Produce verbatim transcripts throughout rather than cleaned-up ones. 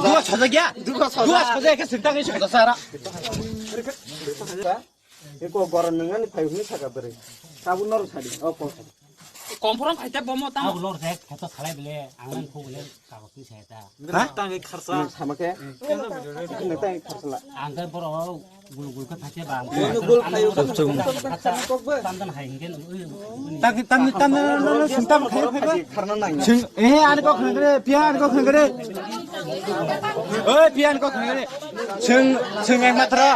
Duga soja gya? Duga soja. Duga soja khe sintang isu soja sara. Eko goron nangani phai hwnwi saka bwrwi. Tabuk norok sadi. O kok. Konfront khaita bomo tamo. Abo lor dek, khato salai bile, ang nang khobole kagos ni saya ta. Ha? Tangwi kharsa. Nang sama khe? Nang tangwi kharsa la. Ang khe borok gul gul khe phaikhe ba. Gul gul khayo. Chum chum. Tamdan hai hingke. Tang tang tang sung tam khai khai ba. Kharna nang. Sung eh ani kok khangre, pia ani kok khangre. Oi pia ani kok khangre. Sung sung ek matra.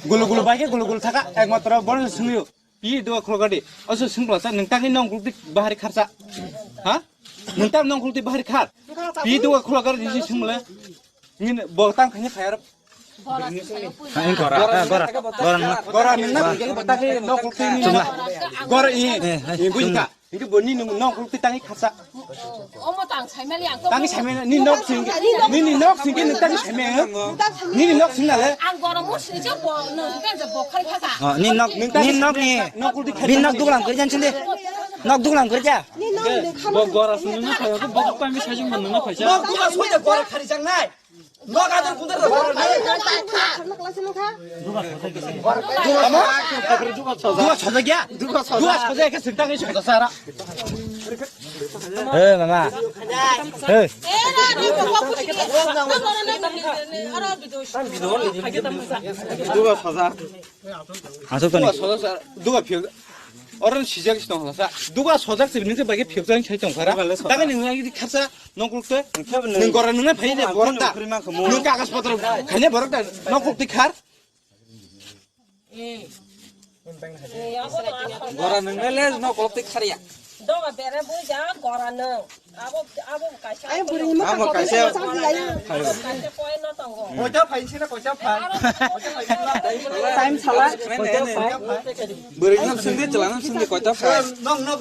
Gul gul bai khe gul gul thaka ek matra bor sung yo. Pi duga khulokadi. Oso sungla sa nung tangni nong kulti bahari kharsa. Ha? Nung tang nong kulti bahari khar. Pi duga khulokadi si sungla. Ngin bo tang khanya khayar. Gora, gora, gora. Gora nung na bujai bo tangni nong kulti ni. Gora i. I bujika. Ini bo ni nong kulti tangi kharsa. Omo tang saimali ang. Tangi saimali ni nok sing ni ni nok sing ni tangi saimali. Ni ni nok sing na le. Ang goro mo sini je bo no kan je bo khari khasa. Oh, ni nok ni nok ni. Nok kulti khari. Ni nok duglam kari jan sinde. Nok duglam kari ja. Bo gora sini na khayo ko bo pa mi sajung man na khaisa. Nok duglam soi je gora khari jang nai. Nok adar kudar da. Duga soja gya? Duga soja. Duga soja khe sintang isu soja sara. Hey mama. Hey. Duga soja. Asuk toni. Duga soja sara. Duga phil. Oron sijak sitong sa. Duga sojak sibini se bagi phil jang sai tong khara. Taga ning nang di kharsa nong kuluk te. Ning gora ning phai de borok ta. Ning kagas potro khaine borok ta nong kuluk ti khar. Gora nung le no kolok tik khariya. Doga bere buja gora nung. Abo abo kaisa. Ai buri ma abo kaisa. Kaisa koi no tongo. Koita phai sina koita phai. Time sala. Buri nam sindi chela nam sindi koita phai. Nong nong